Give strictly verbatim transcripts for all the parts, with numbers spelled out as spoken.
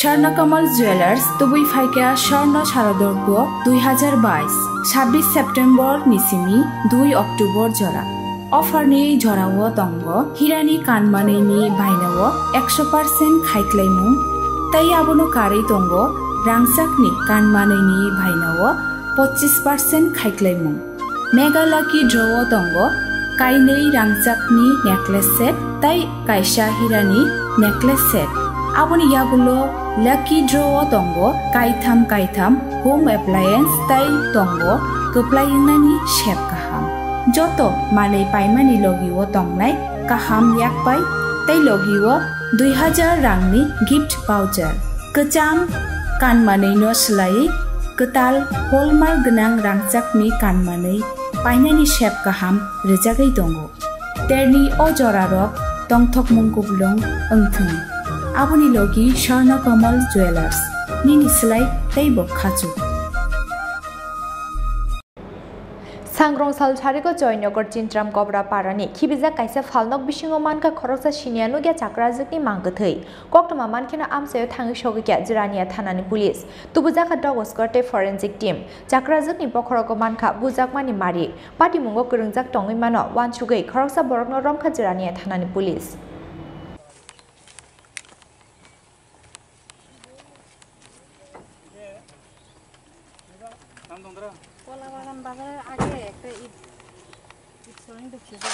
Swarna Kamal Jewelers, tubui phaikha Swarna Sharadorgo dui hazar bais, sabbish September ni simi dui October jora. Offer ni jorao tongo hirani kanmanwi ni bainao ekso percent khaiklaimung, tei abono karwi tongo rangchakni kanmanwi ni bainao pochis percent khaiklaimung. Mega Lucky Draw o tongo kainwi rangchakni necklace set tei kaisa hirani necklace set. Aboni yagulo Lucky Draw o tongo kaitham kaitham home appliance tei tongo kwplai wngnani sep kaham. Joto manwi paimani logi o tongnai kaham yakpai tei logi o dui hazar rangni gift voucher. Kwcham kanmanwi no swlaiwi kwtal hallmark gwnang rangchakni kanmanwi painani sep kaham rwjagwi tongo. Terni o jorarok tongthokmung kuplung wngthung. Aboni logi Swarna Kamal Jewelers, nini swlai teibo khachuk. Sangrong sal sariko Joynagar Chintram Kobra parani khibijak kaisa phalnok bisingo mankha khoroksa siniya nukya chakrajwkni mang kwthwi. Koktwma mankheno amchaio thangwi sogwikya Jirania thanani police. Tubujakha dog squad tei forensic team. Chakrajwkni bokhorogo mankha bujakmani mari. Patimungo kwrwngjak tongwi mano uansugwi khoroksa borokno romkha Jirania thanani police. কলা বাগান বাজারের আগে একটা ইট, ইট সরিং দেখছি যে।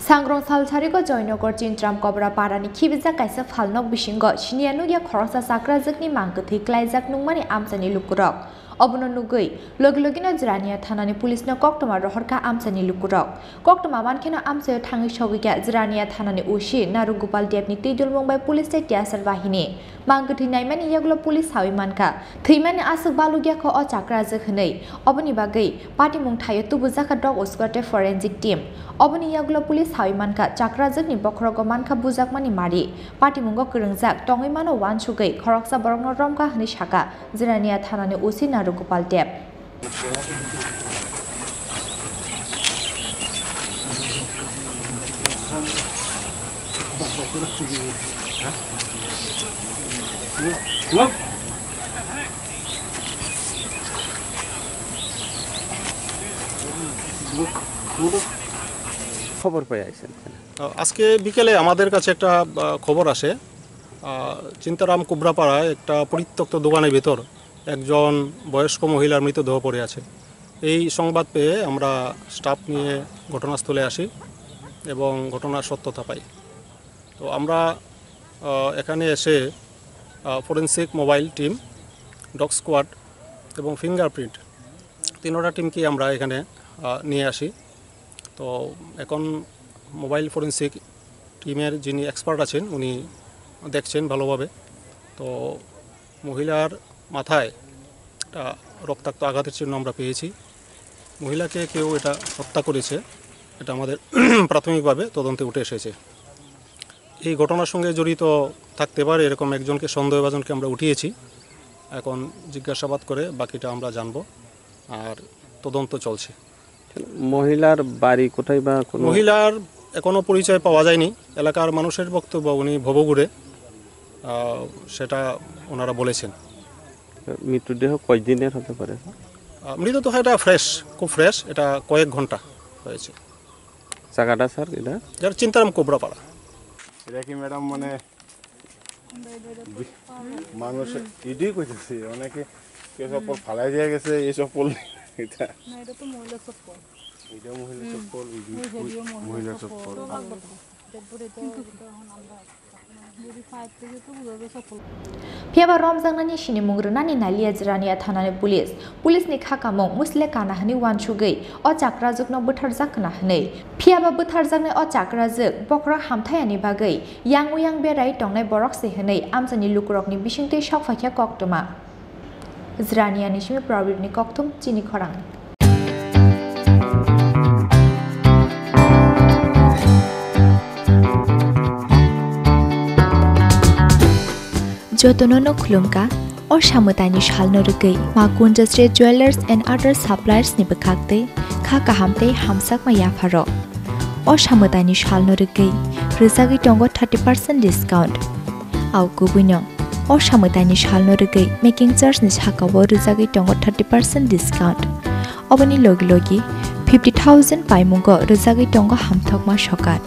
Sangrong sal sariko Joynagar Chintram Kobra parani khibijak kaisa phalnok bisingo siniya nukya khoroksa chakrajwkni mang kwthwi klaijak nungmani amchaini lukurok. Obono nugwi logi logino Jirania thanani police no koktwma rohorkha amchaini lukurok. Koktwma mankheno amchaio thangwi sogwikya Jirania thanani O C Naru Gopal Debni twidulmung bai police tei tiyasar bahini. Mang kwthwi naimani yagulo police sawi mankha, thwimani aswk balukya kho o chakrajwk hwnwi. Oboni bagwi patimung thaio tubujakha dog squad tei forensic team. Oboni yagulo police sawi mankha, chakrajwkni bokhorogo mankha bujakmani mari. Patimungo kwrwngjak tongwi mano uansugwi khoroksa borokno romkha hwnwi sakha Jirania thanani O C Naru Gopal Deb. খবর পেয়ে আইছেন এখানে? আহ, আজকে বিকেলে আমাদের কাছে একটা, আহ, খবর আসে। আহ, চিন্তারাম কুবরাপাড়ায় একটা পরিত্যক্ত দোকানের ভিতর একজন বয়স্ক মহিলার মৃতদেহ পড়ে আছে। এই সংবাদ পেয়ে আমরা স্টাফ নিয়ে ঘটনাস্থলে আসি এবং ঘটনার সত্যতা পাই। তো আমরা, আহ, এখানে এসে, আহ, forensic mobile team, dog squad এবং ফিঙ্গারপ্রিন্ট তিনোটা টিমকেই আমরা এখানে, আহ, নিয়ে আসি। তো এখন মোবাইল ফরেন্সিক টিমের যিনি এক্সপার্ট আছেন, উনি দেখছেন ভালোভাবে। তো মহিলার মাথায় একটা রক্তাক্ত আঘাতের চিহ্ন আমরা পেয়েছি। মহিলাকে কেউ এটা হত্যা করেছে, এটা আমাদের প্রাথমিকভাবে তদন্তে উঠে এসেছে। এই ঘটনার সঙ্গে জড়িত থাকতে পারে এরকম একজনকে, সন্দেহভাজনকে আমরা উঠিয়েছি। এখন জিজ্ঞাসাবাদ করে বাকিটা আমরা জানবো, আর তদন্ত চলছে। মহিলার বাড়ি কোথায় বা কোনো? মহিলার এখনো পরিচয় পাওয়া যায়নি। এলাকার মানুষের বক্তব্য উনি ভবঘুরে, আহ, সেটা ওনারা বলেছেন। মৃতদেহ কয়দিনের হতে পারে? আহ, মৃতদেহ এটা ফ্রেশ, খুব ফ্রেশ, এটা কয়েক ঘন্টা হয়েছে। জায়গাটা স্যার এটা? যার চিন্তারাম কোবরাপাড়া। এটা কি ম্যাডাম মানে মানুষ ইডি কইতেছে, অনেকে কেউ চপ্পল ফালাই দিয়ে গেছে, এই চপ্পল এটা। না, এটা তো মহিলা চপ্পল। এটা মহিলা হুম। চপ্পল, এই যে ওই হেডিও মহিলা মহিলা চপ্পল। চপ্পল। তো লাগবে তো। ডেড বডি তো, এটা এখন আমরা যদি ফাইভ থেকে তো বোঝা যায় চপ্পল। Phiya ba romjaknani sinimung rwnani naliya Jirania thanani police. Police ni kha kamung musle kana hwnwi uansugwi o chakrajwkno bwtharjak kana hwnwi. Phiya ba bwtharjaknai o chakrajwk bokhorok hamthayani bagwi yang uyang berai tongnai borok se hwnwi amchaini lukurokni bisingtwi sok phaikha koktwma. Jirania ni simi Probirni kokthum chini khorang. Jotono no khulumkha, o samwtaini salno rwgwi ma Kunjasri Jewellers and Other Suppliers ni bwkhak tei kha kaham tei hamjakma yapharo. O samwtaini salno rwgwi rwjagwi tongo thirty percent discount. Au kubuino o samwtaini salno rwgwi making charge ni sakao rwjagwi tongo thirty percent discount. Oboni logi logi fifty thousand paimungo rwjagwi tongo hamthokma sokat.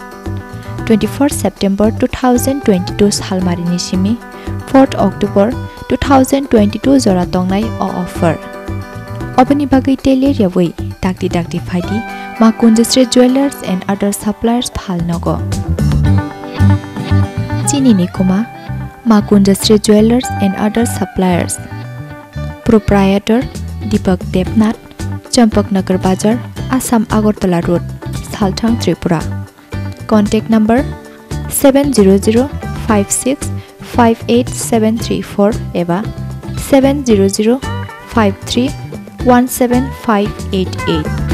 Twenty-first September two thousand twenty-two salmarini simi fourth October two thousand twenty-two jora tongnai o offer. Oboni bagwi tele rewui dakti dakti phaidi Ma Kunjasri Jewellers and Other Suppliers phalnogo. Chini ni kuma Ma Kunjasri Jewellers and Other Suppliers. Proprietor Deepak Debnath, Champaknagar Bazar, Assam Agartala Road, Salthang, Tripura. Contact number seven zero zero five six five eight seven three four eba seven zero zero five three one seven five eight eight.